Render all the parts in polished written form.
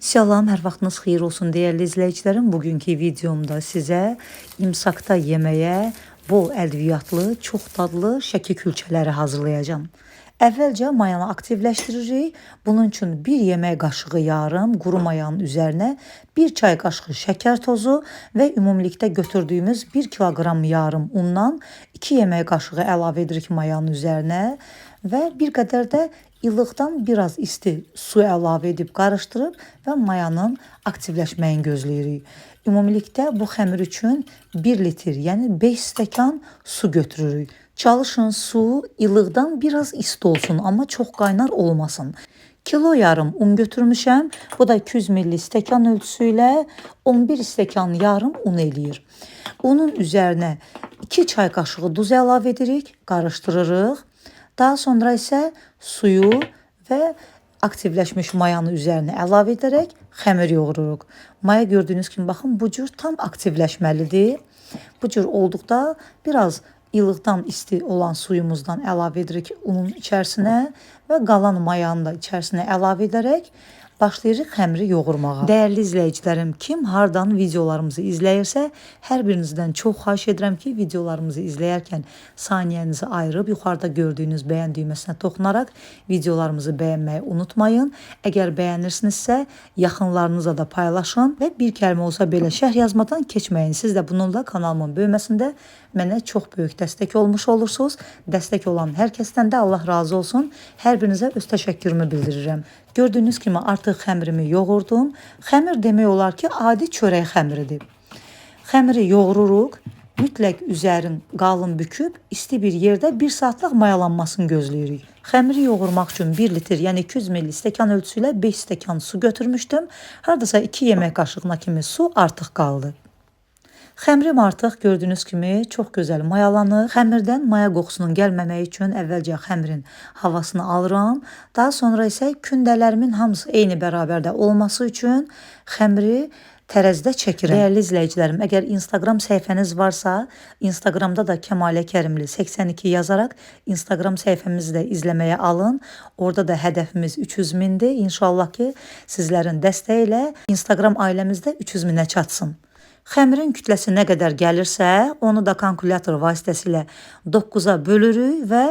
Salam, hər vaxtınız xeyir olsun dəyərli izləyicilərim. Bugünkü videomda sizə imsakda yeməyə bol ədviyyatlı, çox dadlı Şəki külçələri hazırlayacağam. Əvvəlcə mayanı aktivləşdiririk. Bunun üçün 1 yemək qaşığı yarım quru mayanın üzərinə 1 çay qaşığı şəkər tozu və ümumilikdə götürdüyümüz 1 kiloqram yarım undan 2 yemək qaşığı əlavə edirik mayanın üzərinə və bir qədər də ilıqdan biraz isti su əlavə edib qarışdırıb və mayanın aktivləşməyini gözləyirik. Ümumilikdə bu xəmir üçün 1 litr, yəni 5 stəkan su götürürük. Çalışın su ilıqdan biraz isti olsun, amma çox qaynar olmasın. Kilo yarım un götürmüşəm. Bu da 200 milli stəkan ölçüsü ilə 11 stəkan yarım un eləyir. Unun üzərinə 2 çay qaşığı duz əlavə edirik, qarışdırırıq. Daha sonra isə suyu və aktivləşmiş mayanı üzərinə əlavə edərək xəmir yoğururuq. Maya gördüyünüz kimi baxın bu cür tam aktivləşməlidir. Bu cür olduqda biraz ilıqdan isti olan suyumuzdan əlavə edirik unun içərisinə və qalan mayanı da içərisinə əlavə edərək başlayırıq xəmiri yoğurmağa. Dəyərli izləyicilərim, kim hardan videolarımızı izləyirsə, hər birinizdən çox xahiş edirəm ki, videolarımızı izləyərkən saniyənizi ayırıb yuxarıda gördüyünüz bəyən düyməsinə toxunaraq videolarımızı bəyənməyi unutmayın. Əgər bəyənirsinizsə, yaxınlarınızla da paylaşın və bir kəlmə olsa belə şərh yazmadan keçməyin. Siz də bununla kanalımın böyüməsində mənə çox böyük dəstək olmuş olursunuz. Dəstək olan hər kəsdən də Allah razı olsun. Hər birinizə öz təşəkkürümü bildirirəm. Gördüyünüz kimi artıq xəmirimi yoğurdum. Xəmir demək olar ki, adi çörək xəmiridir. Xəmiri yoğururuq. Mütləq üzərin qalın büküb isti bir yerdə 1 saatlıq mayalanmasını gözləyirik. Xəmiri yoğurmaq üçün 1 litr, yəni 200 milli stəkan ölçüsü ilə 5 stəkan su götürmüşdüm. Hardasa 2 yemək qaşığına kimi su artıq qaldı. Xəmirim artıq gördüyünüz kimi çox gözəl mayalanır. Xəmirdən maya qoxusunun gəlməməyi üçün əvvəlcə xəmirin havasını alıram. Daha sonra isə kündələrimin hamısı eyni bərabərdə olması üçün xəmiri tərəzidə çəkirəm. Dəyərli izləyicilərim, əgər Instagram səhifəniz varsa, Instagramda da Kəmalə Kərimli 82 yazaraq Instagram səhifəmizi də izləməyə alın. Orada da hədəfimiz 300 mindir. İnşallah ki, sizlərin dəstəyi ilə Instagram ailəmizdə 300 minə çatsın. Xəmirin kütləsi nə qədər gəlirsə, onu da kalkulyator vasitəsilə 9-a bölürük və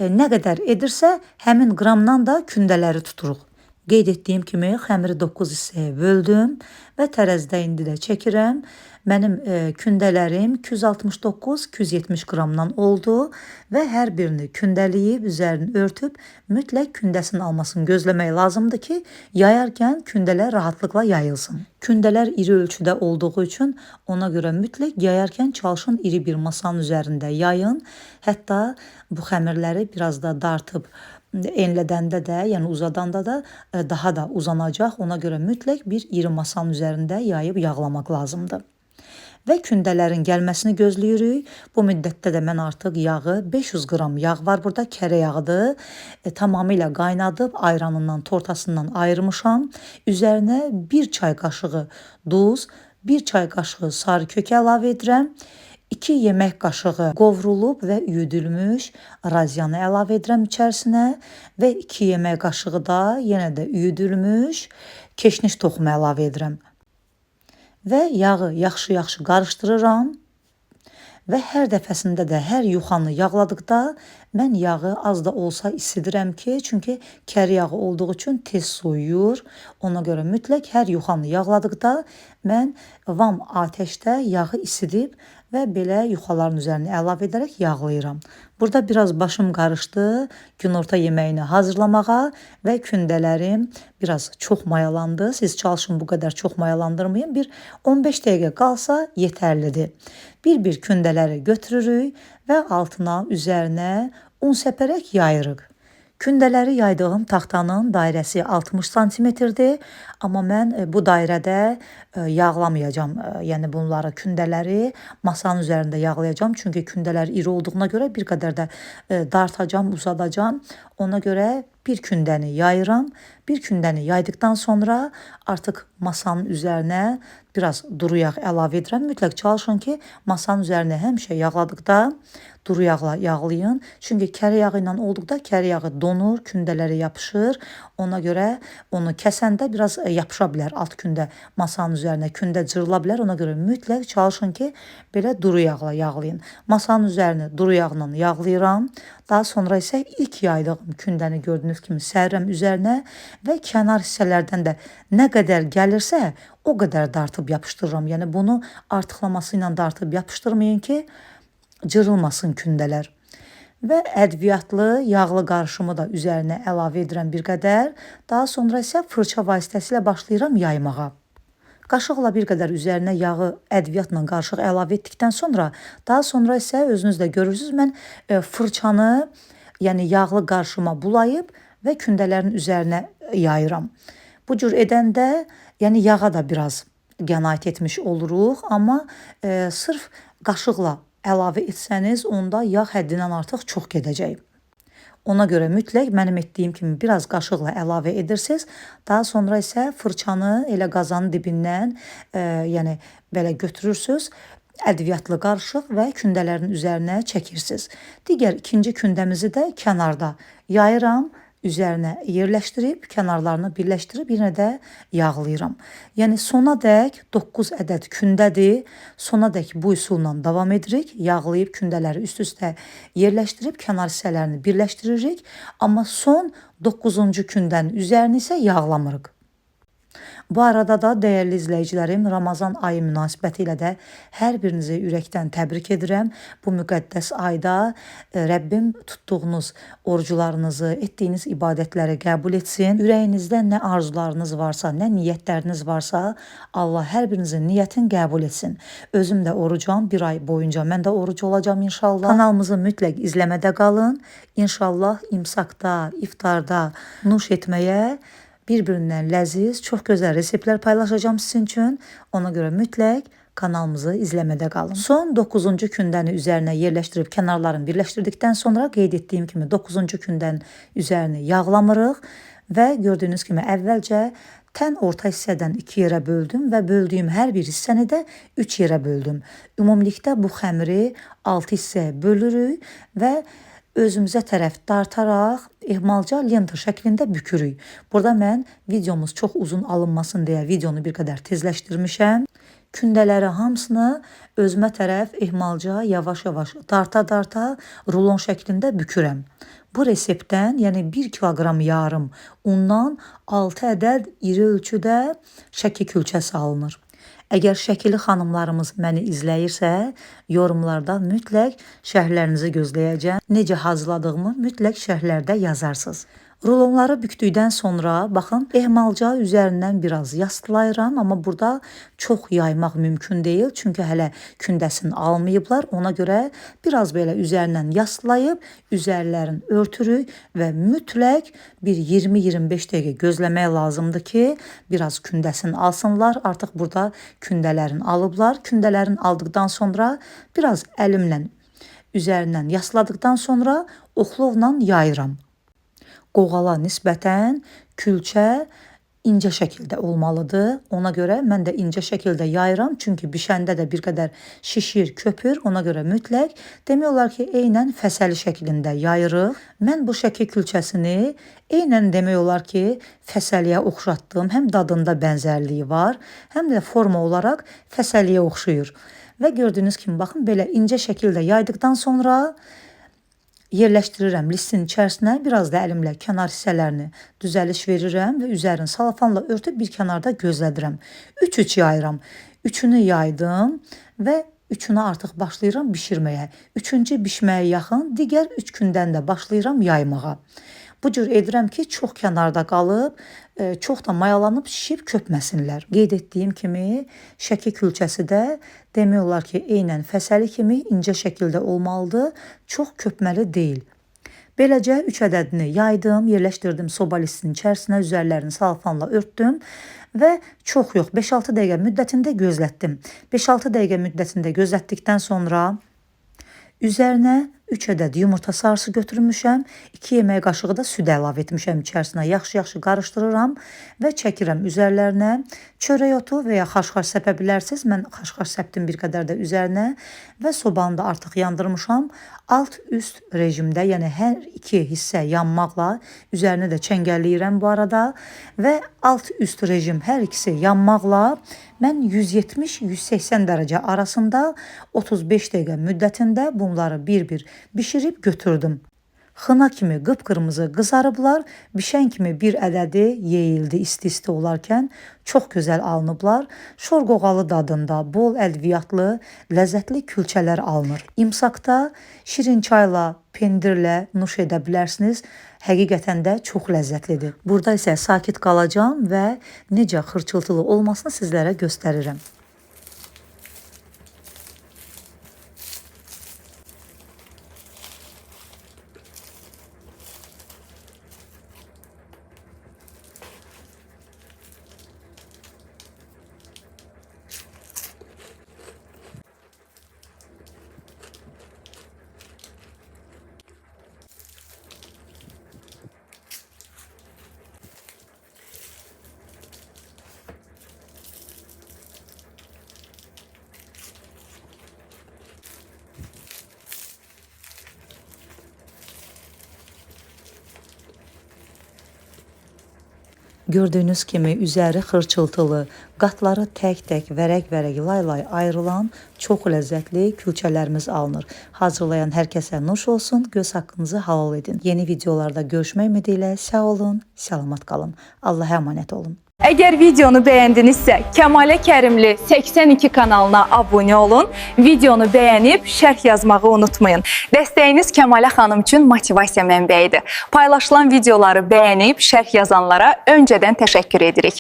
nə qədər edirsə, həmin qramdan da kündələri tuturuq. Qeyd etdiyim kimi xəmiri 9 hissəyə böldüm və tərəzidə indi də çəkirəm. Mənim kündələrim 269-270 qramdan oldu və hər birini kündələyib, üzərini örtüb mütləq kündəsinin almasını gözləmək lazımdır ki, yayarkən kündələr rahatlıqla yayılsın. Kündələr iri ölçüdə olduğu üçün ona görə mütləq yayarkən çalışın iri bir masanın üzərində yayın. Hətta bu xəmirləri biraz da dartıb enlədəndə də, yəni uzadanda da daha da uzanacaq. Ona görə mütləq bir iri masanın üzərində yayıb yağlamaq lazımdır. Və kündələrin gəlməsini gözləyirik. Bu müddətdə də mən artıq yağı, 500 qram yağ var burada, kərə yağıdır. Tamamilə qaynadıb, ayranından, tortasından ayırmışam. Üzərinə 1 çay qaşığı duz, 1 çay qaşığı sarı kök əlavə edirəm. 2 yemək qaşığı qovrulub və üyüdülmüş razyanı əlavə edirəm içərisinə və 2 yemək qaşığı da yenə də üyüdülmüş keşniş toxumu əlavə edirəm. Və yağı yaxşı-yaxşı qarışdırıram. Və hər dəfəsində də hər yuxanı yağladıqda mən yağı az da olsa isidirəm ki, çünki kər yağı olduğu üçün tez soyuyur. Ona görə mütləq hər yuxanı yağladıqda mən vam atəşdə yağı isidib və belə yuxaların üzərinə əlavə edərək yağlayıram. Burada biraz başım qarışdı günorta yeməyini hazırlamağa və kündələrim biraz çox mayalandı. Siz çalışın bu qədər çox mayalandırmayın. Bir 15 dəqiqə qalsa yetərlidir. Bir-bir kündələri götürürük və altına, üzərinə un səpərək yayırıq. Kündələri yaydığım taxtanın dairəsi 60 santimetrdir, amma mən bu dairədə yağlamayacağam. Yəni bunları, kündələri masanın üzərində yağlayacağam. Çünki kündələr iri olduğuna görə bir qədər də dartacağam, uzadacağam. Ona görə bir kündəni yayıram. Bir kündəni yaydıqdan sonra artıq masanın üzərinə biraz duru yağ əlavə edirəm. Mütləq çalışın ki, masanın üzərinə həmişə yağladıqda duru yağla yağlayın. Çünki kərə yağı ilə olduqda kərə yağı donur, kündələrə yapışır. Ona görə onu kəsəndə biraz yapışa bilər. Alt kündə masanın üzərinə kündə cırıla bilər. Ona görə mütləq çalışın ki, belə duru yağla yağlayın. Masanın üzərini duru yağla yağlayıram. Daha sonra isə ilk yaydığım kündəni gördüyünüz kimi sərirəm üzərinə və kənar hissələrdən də nə qədər gəlirsə o qədər dartıb yapışdırıram. Yəni bunu artıqlaması ilə dartıb yapışdırmayın ki, cırılmasın kündələr. Və ədviyyatlı yağlı qarışımı da üzərinə əlavə edirəm bir qədər. Daha sonra isə fırça vasitəsilə başlayıram yaymağa. Qaşıqla bir qədər üzərinə yağı ədviyyatla qarışıq əlavə etdikdən sonra, daha sonra isə özünüz də görürsünüz, mən fırçanı, yəni yağlı qarışıma bulayıb və kündələrin üzərinə yayıram. Bu cür edəndə, yəni yağa da biraz qənaət etmiş oluruq, amma sırf qaşıqla əlavə etsəniz, onda yağ həddindən artıq çox gedəcək. Ona görə mütləq mənim etdiyim kimi biraz qaşıqla əlavə edirsiniz. Daha sonra isə fırçanı elə qazanın dibindən, yəni belə götürürsünüz, ədviyyatlı qarışıq və kündələrin üzərinə çəkirsiniz. Digər ikinci kündəmizi də kənarda yayıram, üzərinə yerləşdirib, kənarlarını birləşdirib yenə də yağlayıram. Yəni sona dək 9 ədəd kündədir. Sona dək bu üsulla davam edirik. Yağlayıb kündələri üst-üstə yerləşdirib kənar hissələrini birləşdiririk. Amma son 9-cu kündənin üzərini isə yağlamırıq. Bu arada da dəyərli izləyicilərim, Ramazan ayı münasibəti ilə də hər birinizi ürəkdən təbrik edirəm. Bu müqəddəs ayda Rəbbim tutduğunuz orucularınızı, etdiyiniz ibadətləri qəbul etsin. Ürəyinizdə nə arzularınız varsa, nə niyyətləriniz varsa, Allah hər birinizin niyyətini qəbul etsin. Özüm də orucam, bir ay boyunca mən də oruc olacağam inşallah. Kanalımızı mütləq izləmədə qalın. İnşallah imsakda, iftarda nuş etməyə bir-birindən ləziz, çox gözəl reseptlər paylaşacağım sizin üçün. Ona görə mütləq kanalımızı izləmədə qalın. Son 9-cu kündəni üzərinə yerləşdirib kənarlarını birləşdirdikdən sonra qeyd etdiyim kimi 9-cu kündənin üzərini yağlamırıq və gördüyünüz kimi əvvəlcə tən orta hissədən 2 yerə böldüm və böldüyüm hər bir hissəni də 3 yerə böldüm. Ümumilikdə bu xəmiri 6 hissəyə bölürük və özümüzə tərəf dartaraq ehmalca lenta şəklində bükürük. Burada mən videomuz çox uzun alınmasın deyə videonu bir qədər tezləşdirmişəm. Kündələri hamısını özümə tərəf ehmalca yavaş-yavaş darta-darta rulon şəklində bükürəm. Bu reseptdən, yəni 1 kiloqram yarım undan 6 ədəd iri ölçüdə şəki külçəsi alınır. Əgər şəkili xanımlarımız məni izləyirsə, yorumlarda mütləq şərhlərinizi gözləyəcəm. Necə hazırladığımı mütləq şərhlərdə yazarsınız. Rulonları bükdükdən sonra, baxın, ehmalca üzərindən biraz yastılayıram, amma burada çox yaymaq mümkün deyil, çünki hələ kündəsini almayıblar. Ona görə biraz belə üzərindən yastılayıb, üzərlərini örtürük və mütləq bir 20-25 dəqiqə gözləmək lazımdır ki, biraz kündəsini alsınlar. Artıq burada kündələrini alıblar. Kündələrini aldıqdan sonra biraz əlimlə üzərindən yasladıqdan sonra oxlovla yayıram. Qoğala nisbətən külçə incə şəkildə olmalıdır. Ona görə mən də incə şəkildə yayıram. Çünki bişəndə də bir qədər şişir, köpür. Ona görə mütləq demək olar ki, eynən fəsəli şəklində yayırıq. Mən bu şəki külçəsini eynən demək olar ki, fəsəliyə oxşatdım. Həm dadında bənzərliyi var, həm də forma olaraq fəsəliyə oxşuyur. Və gördüyünüz kimi baxın, belə incə şəkildə yaydıqdan sonra yerləşdirirəm listin içərisinə, biraz da əlimlə kənar hissələrini düzəliş verirəm və üzərini salafanla örtüb bir kənarda gözlədirəm. 3-3 yayıram. Üçünü yaydım və üçünü artıq başlayıram bişirməyə. Üçüncü bişməyə yaxın digər 3 gündən də başlayıram yaymağa. Bu cür edirəm ki, çox kənarda qalıb, çox da mayalanıb şişib köpməsinlər. Qeyd etdiyim kimi, şəki külçəsi də demək olar ki, eynən fəsəli kimi incə şəkildə olmalıdır, çox köpməli deyil. Beləcə 3 ədədini yaydım, yerləşdirdim soba listinin içərisinə, üzərlərini salafanla örtdüm və çox yox, 5-6 dəqiqə müddətində gözlətdim. 5-6 dəqiqə müddətində gözlətdikdən sonra üzərinə 3 ədəd yumurta sarısı götürmüşəm. 2 yemək qaşığı da süd əlavə etmişəm içərisinə. Yaxşı-yaxşı qarışdırıram və çəkirəm üzərlərinə. Çörək otu və ya xaşxaş səpə bilərsiniz. Mən xaşxaş səpdim bir qədər də üzərinə və sobanı da artıq yandırmışam. Alt-üst rejimdə, yəni hər iki hissə yanmaqla, üzərini də çəngəlləyirəm bu arada və alt-üst rejim hər ikisi yanmaqla mən 170-180 dərəcə arasında 35 dəqiqə müddətində bunları bir-bir bişirib götürdüm. Xına kimi qıpqırmızı qızarıblar, bişən kimi bir ədədi yeyildi isti-isti olarkən çox gözəl alınıblar. Şorqoğalı dadında bol ədviyyatlı, ləzzətli külçələr alınır. İmsakda şirin çayla, pendirlə nuş edə bilərsiniz. Həqiqətən də çox ləzzətlidir. Burada isə sakit qalacağam və necə xırçıltılı olmasını sizlərə göstərirəm. Gördüyünüz kimi üzəri xırçıltılı, qatları tək-tək, vərəq-vərəq, lay-lay ayrılan çox ləzzətli külçələrimiz alınır. Hazırlayan hər kəsə nuş olsun, göz haqqınızı halal edin. Yeni videolarda görüşmək ümidi ilə sağ olun, salamat qalın. Allaha əmanət olun. Əgər videonu bəyəndinizsə, Kəmalə Kərimli 82 kanalına abunə olun, videonu bəyənib şərh yazmağı unutmayın. Dəstəyiniz Kəmalə xanım üçün motivasiya mənbəyidir. Paylaşılan videoları bəyənib şərh yazanlara öncədən təşəkkür edirik.